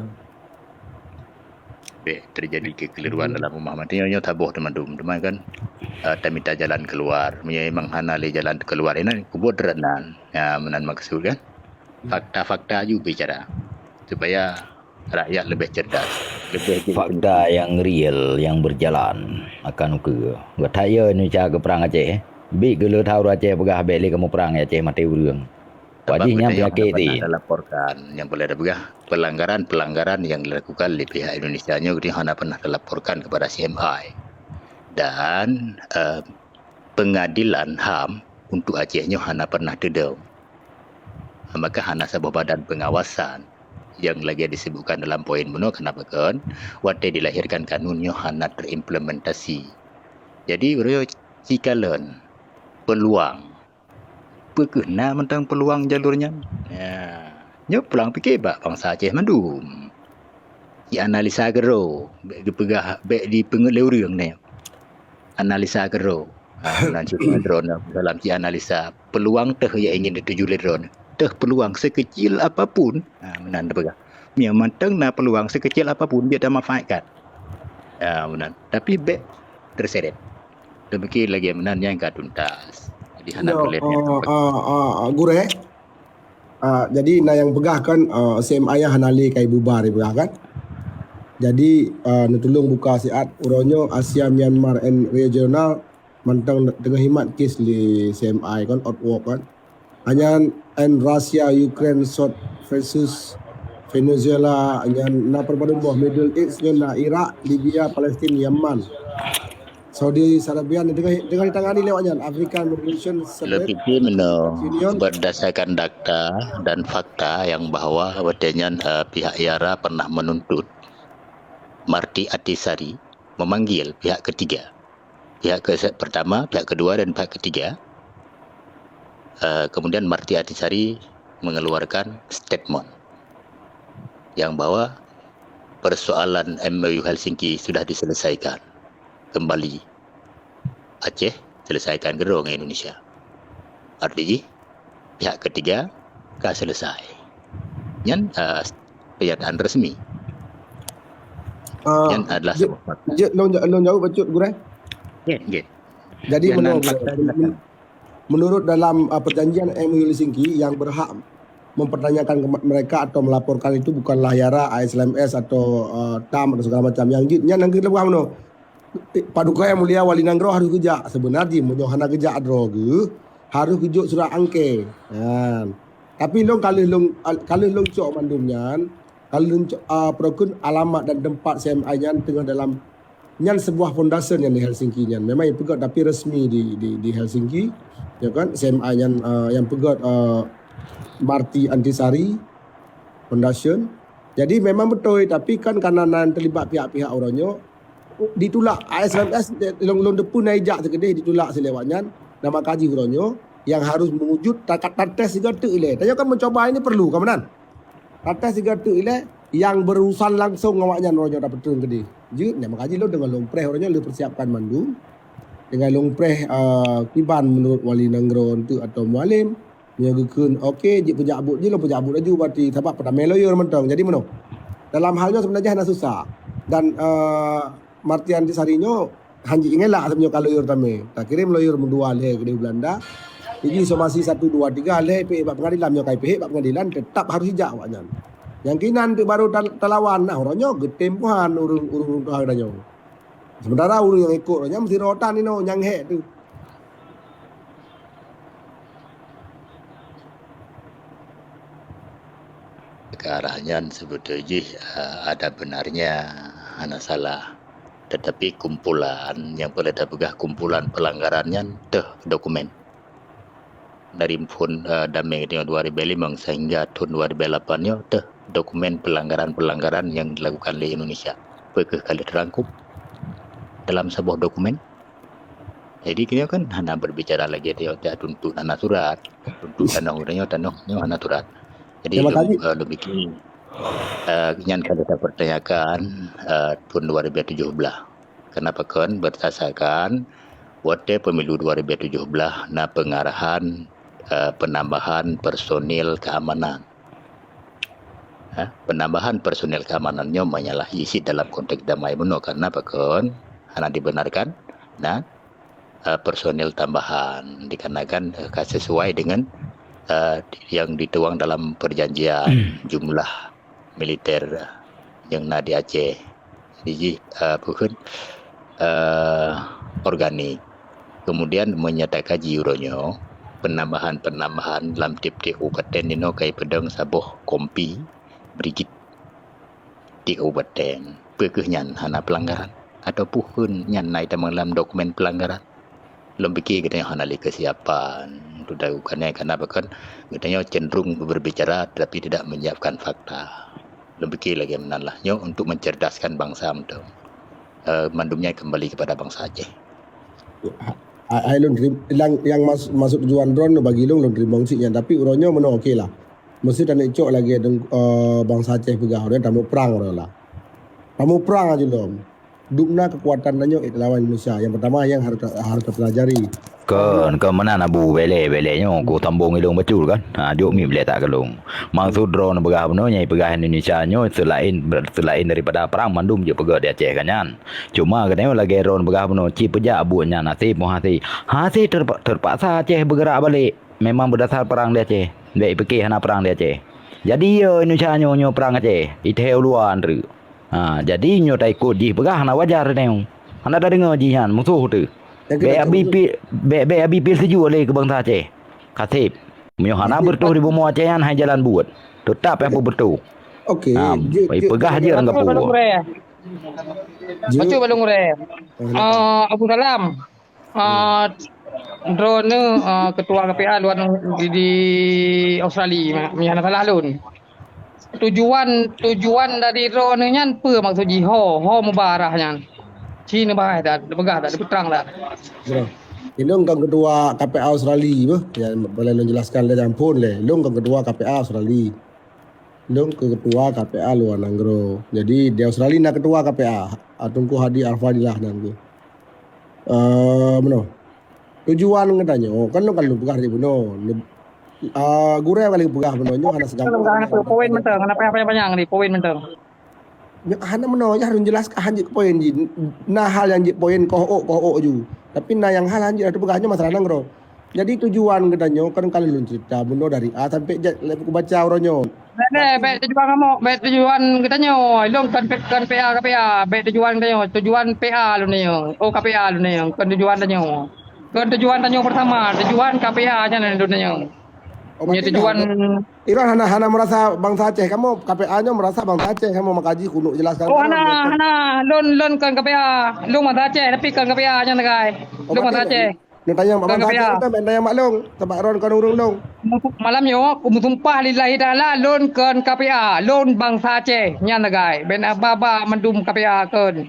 Bek terjadi kekeliruan dalam rumah mati nyoe taboh teuma dum. Teuma kan, eh, tamita jalan keluar. Meunyoe memang hana lé jalan keluar, inan kubot renan. Ya, meunan maksud kan. Fakta-fakta aju bicara. Supaya rakyat lebih cerdas, lebih fakta yang real, yang berjalan akan ukeue. Gata yo Indonesia keu perang Aceh. Bit geuleu thaur Aceh peugah bek lé kamoe perang Aceh maté ureuëng. Wajih nyang penyakit ti. Laporkan yang boleh ada peugah pelanggaran-pelanggaran yang dilakukan oleh pihak Indonesia nyoe hana pernah dilaporkan kepada C M I. Dan eh, pengadilan HAM untuk Aceh nyoe hana pernah teudong. Maka hana saboh badan pengawasan Nyang lagée disebutkan dalam poin bunoe, kenapa kon? Watée dilahirkan kanun nyoe hana terimplementasi. Jadi, uroe nyoe cikalon peluang. Peu kheueh na mantong peluang jalur nyan? Ya, nyoe pulang pike bak bansa Aceh mandum. Jianalisa keudroe, bék geupeugah, bék dipeungeut lé ureuëng nyoe. Analisa keudroe. Ha, meunan cit droeneuh dalam jianalisa peluang teuh yang ingin dituju lé droeneuh. Teuh peluang sekecil apapun, ha, meunan teupeugah. Nyang mantong na peluang sekecil apapun, biar tamanfaatkan. Ha, meunan. Tapi bék terseret. Demikian lagée meunan nyang ka tuntas. Jadi hana Yo, peureulée. Ah, ah, ah, Gurée. Ah, jadi na nyang peugah kan, ah, C M I hana lé kai bubar peugah kan. Jadi, ah, neutulông buka siat uroe nyoe Asia Myanmar and Regional mantong teungoh himat kes lé C M I kan, outwork kan. Hanya and Russia, Ukraine, South versus Venezuela, nyan na peurmadum boh Middle East nyan na Irak, Libya, Palestina, Yaman. Saudi Arabia ni tengah, tengah ditangani lewat nyan African Revolution Separate Pihak meno, Union. Berdasarkan data dan fakta yang bahwa watée nyan, eh, pihak IARA pernah menuntut Marti Atisari memanggil pihak ketiga. Pihak ke pertama, pihak kedua dan pihak ketiga. Eh, kemudian Marti Atisari mengeluarkan statement yang bahwa persoalan M O U Helsinki sudah diselesaikan kembali. Aceh selesaikan keudroe ngon Indonesia. Arti jih, pihak ketiga ka selesai. Nyan, uh, pernyataan resmi. Ah, Nyan adalah jeuet, sebuah fakta. Jeuet lôn, lôn jaweueb bacut, Gurée. Nggih, nggih. Jadi, menurut, menurut dalam, uh, perjanjian M O U Helsinki yang berhak mempertanyakan ke mereka atau melaporkan itu bukanlah IARA, I S L M S atau, uh, TAM atau segala macam. Yang jeuet nyan nyang keuleubah meunoe. Paduka Yang Mulia Wali Nanggroe harôh geujak. Sebenar jih meunyoe hana geujak droe geuh, harôh geujok surat angke. Nyan. Tapi lôn ka lheueh lôn, ka lheueh lôn cok mandum nyan, ka lheueh lôn cok, a, peurokon alamat dan teumpat C M I nyan teungoh dalam, nyan sebuah foundation nyan di Helsinki nyan. Memang nyang peugét tapi resmi di, di, di Helsinki, ya kan? C M I nyan, a, nyang peugét, a, Martti Ahtisaari Foundation. Jadi memang beutôi, tapi kan karena na teulibat pihak-pihak uroe nyoe, ditulak. I S L M S lôn, lôn teupeu na ijak teukeudeh ditulak silewat nyan. Nama kaji uroe nyoe yang harus mewujud takat tates sigoe teuk ilée. Tanyoe kan mencoba ini perlu, ka meunan? Tates sigoe teuk ilée yang berurusan langsung ngon awaknyan uroe nyoe tapeutreun keudeh. Jeuet, nama kaji lôn deungon lôn preh uroe nyoe lôn persiapkan mandum. Deungon lôn preh, eh, kiban menurut wali nanggroe enteuk atau mualem. Meunyoe geukheun, oke, jeuet peujak buet jih, lôn peujak buet laju berarti, sabab peutamé lawyer mantong. Jadi meunoe, dalam hal nyoe sebenarnya hana susah. Dan, eh, Martti Ahtisaari nyoe han jeuet ngelak sebenarnya ka lawyer tamé. Takirém lawyer meudua lhée keudeh Belanda. Jadi somasi satu, dua, tiga lhée pihek bak pengadilan, nyoe kai pihek bak pengadilan tetap harus ijak awaknyan. Nyang kinan pih baru tal-, talawan, nah, uroe nyoe geutem puhan ureuëng, ureuëng tuha geutanyoe. Sementara ureuëng nyang ikot nyan meusidroe tan inoe nyang hék tu. Ke arah nyan sebetulnya jih, eh, ada benarnya, hana salah. Tetapi kumpulan nyang peureulée tapeugah kumpulan pelanggaran nyan teuh dokumen. Dari phon, eh, damé keudeh dua ribu lima sehingga thon dua ribu lapan nyoe teuh dokumen pelanggaran-pelanggaran yang dilakukan lé Indonesia. Peu kheueh ka lheueh teurangkum dalam saboh dokumen. Jadi, keunoe kan hana berbicara lagi dia, dia tuntut hana surat. Tuntut tanoh, tanoh, tanoh nyoe hana surat. Jadi, lôn, eh, lôn pikir, eh, nyan ka lheueh tapertanyakan, eh, thon dua ribu tujoh belas. Kenapa kon? Berdasarkan watée pemilu dua ribu tujoh belas na pengarahan, eh, penambahan personil keamanan. Ha, penambahan personil keamanan nyoe menyalahi cit dalam konteks damai bunoe, karena apa kon? Hana dibenarkan dan, eh, personil tambahan dikarenakan, eh, ka sesuai dengan, eh, yang dituang dalam perjanjian jumlah militer yang na di Aceh. Jadi jih, eh, peue kheun, eh, organik. Kemudian meunyo takaji uroe nyoe, penambahan-penambahan lam tieb-tieb kabupaten inoe ka jipeudong saboh kompi brigit di kabupaten. Peu kheueh nyan hana pelanggaran? Atawa peu kheun nyan na jitamong lam dokumen pelanggaran? Lôn pike geutanyoe hana lé keusiapan untuk dilakukan nyan, karena apa kon geutanyoe cenderung berbicara tetapi tidak menyiapkan fakta. Lôn pike lagèe meunan lah. Nyoe untuk mencerdaskan bangsa mantong. Eh, mandum nyan kembali kepada bangsa Aceh. Ha, hai lôn terim-, nyang, nyang mas-, maksud tujuan droe bagi lôn, lôn teurimong cit nyan. Tapi uroe nyoe meunoe oke lah. Meusti taneuk cok lagèe deng-, eh, bangsa Aceh peugah, uroe nyoe tamuprang uroe lah. Tamuprang aju lom. Dum na keukuatan tanyoe lawan Indonesia. Nyang peutama nyang harôh ta-, harôh tapelajari. Kon, kon meunan Abu, bèk lé, bèk lé nyoe, ku sambông ilông bacut kan. Ha, jok miet bèk lé that keu lôn. Maksud droeneuh peugah bunoe nyang ipeugah Indonesia nyoe seulaén, seulaén daripada prang mandum jeuet peugöt di Aceh kan nyan. Cuma geutanyoe lagèe droeneuh peugah bunoe, ci peujak buet nyan hase meuhase. Hase terpa-, terpaksa Aceh beugerak balek. Memang beudasar prang di Aceh. Bèk ipike hana prang di Aceh. Jadi, yo Indonesia nyoe, nyoe prang Aceh, iteuhée u luwa treuk. Ha, jadi nyoe taikot jih peugah hana wajar teuh. Hana tadeungoe jih nyan musoh teuh. Bèk abi pi-, bèk, bèk abi pih sijuek lé keu bansa Aceh. Kaseb. Meunyoe hana beureutoh di bumoe Aceh nyan hai jalan buet. Teutap nyang peubeureutoh. Oke, ha, peugah jeuet ngon kapeue. Bacut balong gurée. Bacut balong gurée. Ah, Abu Salam. Ah, droeneuh, ah, ketua K P A luwa nang-, di, di Australia, ma-, meunyo hana salah lôn. Tujuan, tujuan dari droeneuh nyan peue maksud jih? Ho, ho meubarah nyan. Ci neubaih that, neupeugah that, neupeutrang that. Bro, ilôn kon ketua K P A Australia beuh. Ya, boleh lôn jelaskan lé, ampôn lé. Ilôn kon ketua K P A Australia. Lôn ketua K P A luwa nanggroe. Jadi, di Australia na ketua K P A, Teungku Hadi Al-Fadilah nan geuh. Eh, meunoe. Tujuan geutanyoe, kan lôn ka lôn peugah di bunoe. Ah, gurée ka lheueh peugah bunoe nyoe hana seugam. Hana poin mantong, hana panyang-panyang di poin mantong. Nyoe hana meunoe, ya lôn jelaskan han jeuet poin jih. Na hal nyang jeuet poin koh ôk, koh ôk ju. Tapi na nyang hal han jeuet peugah nyoe masalah nanggroe. Jadi tujuan geutanyoe kan ka lôn cerita bunoe dari A sampai Z lé buku baca uroe nyoe. Bèk, bèk, bèk tujuan kamoe, bèk tujuan geutanyoe. Ilôn kon P-, kon P A K P A, bèk tujuan geutanyoe, tujuan P A lôn nyoe. Oh, K P A lôn nyoe, kon tujuan tanyoe. Kon tujuan tanyoe bersama, tujuan K P A nyan lôn nyoe. Oh, nyoe berarti tujuan dah, Iran hana, hana merasa bangsa Aceh. Kamoe K P A nyoe merasa bangsa Aceh. Kamoe maka jih kuneuk jelaskan. Oh, hana, hana. Lôn, lôn kon K P A. Lôn bangsa Aceh, tapi kon K P A nyan, guys. Oh, lôn bangsa Aceh. Neutanyong bak bangsa Aceh, neutanyong bak lôn, sabab droen kon ureueng lôn. Malam nyoe, kumeusumpah lillahi taala, lôn kon K P A, lôn bangsa Aceh, nyan sagai. Bèk na ba-ba mandum K P A kon.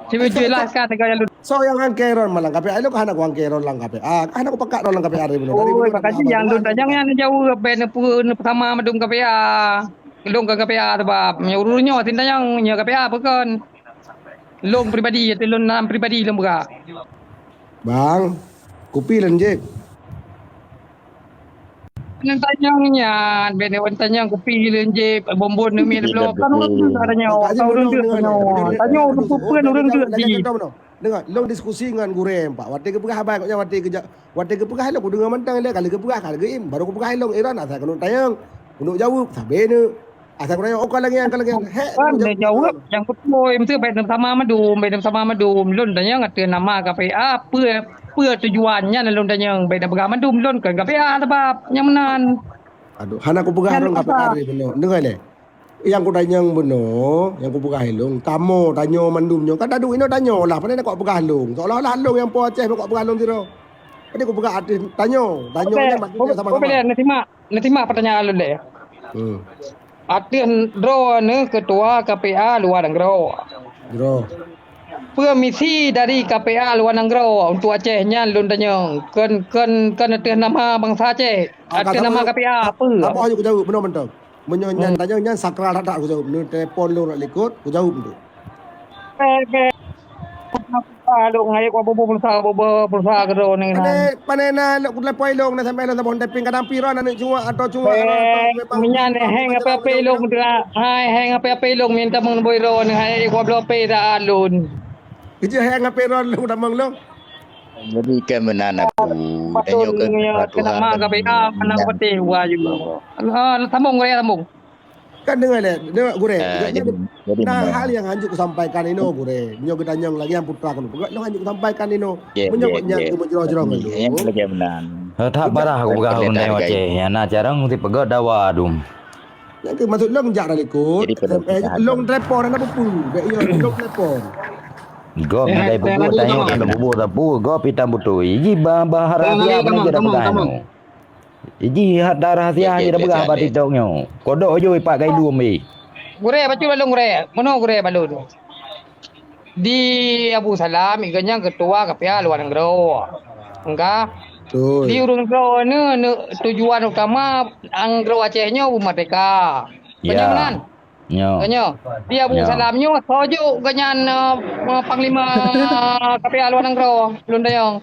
Sibeujeulaih kan sagai lôn. Soe nyang angkée droen malam K P A, lôn hana kuangkée droen lam K P A, hana kupakat droen lam K P A dari bunoe. Oi, makajih nyang lôn tanyong nyan jaweueb, bèk neupeu-, neupeusama mandum K P A. Lôn kon K P A sabab, nyoe ureueng nyoe sintanyong, nyoe K P A peue kon. Lôn pribadi, ateueh lôn nam pribadi lôn peugah. Bang, kupi lôn jép. Neutanyong nyan, bèk neutanyong kupi lôn jép, bonbon neumè lôn bloe. Kan ureueng deuk tanyoe, kan ureueng deuk tanyoe. Tanyoe ureueng peue-peue ureueng deuk jih. Deungoe, lôn diskusi ngon gurée empat. Watèe geupeugah haba gobnyan, watèe geuja-, watèe geupeugah lôn kudeungoe mantong lé, ka lheueh geupeugah, ka lheueh geuim. Barô kupeugah lôn, Iran, asai keuneuk tanyong. Keuneuk jaweueb, sabé neuk. Asai keuneuk, oh, ka lagèe nyan, ka lagèe nyan. Hek, kan lôn jaweueb nyang beutôi, meuteue bèk neusama mandum, bèk neusama mandum. Lôn tanyong ateueh nama K P A, peue, peue tujuan nyan lôn tanyong, bèk neupeugah mandum lôn kon K P A sabab nyang meunan. Aduh, hana kupeugah lôn K P A tadi bunoe. Deungoe lé. Nyang kutanyong bunoe, nyang kupeugah ilôn, kamoe tanyoe mandum nyoe. Kan taduek inoe tanyoe lah, pane na kok peugah lôn. Seolah-olah lôn nyang po Aceh kok peugah lôn sidroe. Jadi kupeugah ateueh tanyoe, tanyoe nyan maksudnya sama-sama. Neusimak, neusimak pertanyaan lôn lé. Hmm. Ateueh droeneuh ketua K P A luwa nanggroe. Droe. Peue misi dari K P A luwa nanggroe untuk Aceh nyan lôn tanyong. Kon, kon, kon ateueh nama bansa Aceh. Ah, ateueh nama K P A peue? Saboh hana kujaweueb, bunoe mantong. Meunyoe nyan tanyong nyan sakral that-that kujaweueb. Neutelepon lôn rot likot, kujaweueb tu. Bèk, bèk. Ah, lôn ngon ayek kuboh pulsa, boh pulsa keudroe nyoe. Pane, pane na lôn kutelepon ilôn na sampai lôn saboh taping kadang pih droen aneuk cuak atau cuak. Bèk, memang meunyan heng ape-ape ilôn dah. Hai, heng ape-ape ilôn minta meunuboi droe nyoe, hai, kuboh pulsa dah lôn. Itu heng ape droen lôn tamong lôn. Jadi kan meunan aku. Tanyoe kan nama K P A, mana putih waju. Ah, sambung, Gurèe, sambung. Kan deungoe lé, deungoe Gurèe. Ah, jadi, jadi nah, hal nyang hanjeuet kusampaikan inoe Gurèe. Meunyoe geutanyong lagi nyang putra keunoe peugah, nyang hanjeuet kusampaikan inoe. Meunyoe nyan keumeujroh-jroh ngon lôn. Nyang lagèe meunan. That parah aku peugah ureueng Aceh. Nyang na carông sipeugah dawa dum. Nyang keu maksud lôn jak dari likot. Jadi, eh, lôn telepon hana peue-peue. Bèk iya lôn telepon. Gob nadai bubuet tanyoe, hana bubuet sapeue, gob itam beutôi. Ji bah, bah rahsia meunyoe jeuet peugah nyoe. Ji hata rahsia jeuet peugah bak TikTok nyoe. Kodok joi pat gai dum, eh. Gurée, bacut bak lôn gurée. Meunoe gurée bak lôn. Di Abu Salam, geuh nyan keutua KPA luwa nanggroe. Engka. Betul. Di ureuëng droe ni, ni tujuan utama nanggroe Aceh nyoe beumerdeka. Ya. Beunyoe meunan? Nyoe. Nyoe. Di Abu Nyoe. Salam nyoe, soe jok geuh nyan, eh, panglima KPA luwa nanggroe, lôn tanyong.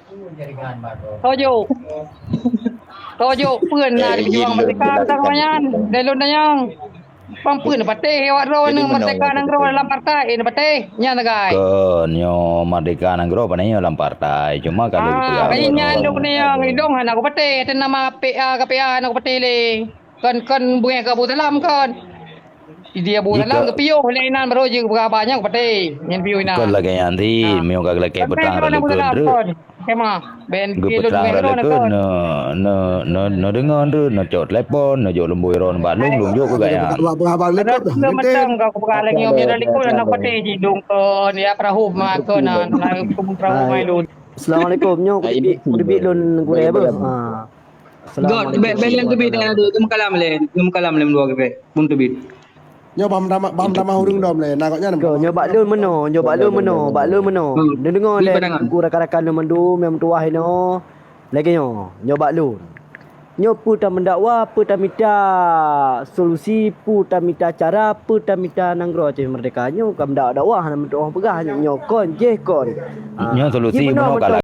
Soe jok. Soe jok, peue na di pejuang merdeka teuka nyan, lôn tanyong. Pang peue neupatéh awak droe Jadi, neu merdeka nanggroe dalam partai, eh, neupatéh. Nyan sagai. Kon, nyoe merdeka nanggroe pane nyoe lam partai. Cuma kalau Ah, dipeugah kaya nyan dok ni yang idong hana kupatéh. Ate nama PA, KPA hana kupatéh lé. Kon, kon beungéh keu Abu Salam kon. Di Abu Salam Ika- geupiôh lé inan baru je geupeugah haba nyan kupatéh. Nyan piôh inan. Kon lagée nyan ti, Ah. meunyoe ka lakée Tapi peutang kalau raleukon Abu Salam trek. kon. Kema, ben Geupeutang kilun raleukon kon. neu, neu, neu, neu deungon tu, neu cok telepon, neu jok lumboi ron bak lôn, lôn jok keu gaya. Abang, abang, abang, Ada lekot dah. Dua macam kau kepekaleng yang biar likot anak peti jidung kon, ya perahu ma kon, nah, nah, perahu mai lun. Assalamualaikum. Nyoe Ah, kuteubit, ini kuteubit lun gurée apa? Baik, baik. Ha. Gok, bek, bek lem teubit dah tu. Kalam lem, kalam lem dua ke bek. Pun teubit. Nyoe bam dama, bam dama ureuëng dom lé. Nah, gobnyan. Nyoe bak lôn meunoe, nyoe bak lôn meunoe, bak lôn meunoe. Hmm. Neudeungoe lé, Teungku rakan-rakan lôn mandum nyang meutuwah inoe. Lagée nyoe, nyoe bak lôn. Nyoe peue tameudakwah, peue tamita solusi, peue tamita cara, peue tamita nanggroe Aceh Merdeka. Nyoe ka meudakwah, hana meutuwah peugah nyoe kon, jéh kon. Ah, Nyoe solusi jih meunoe meunoe ka meutuwah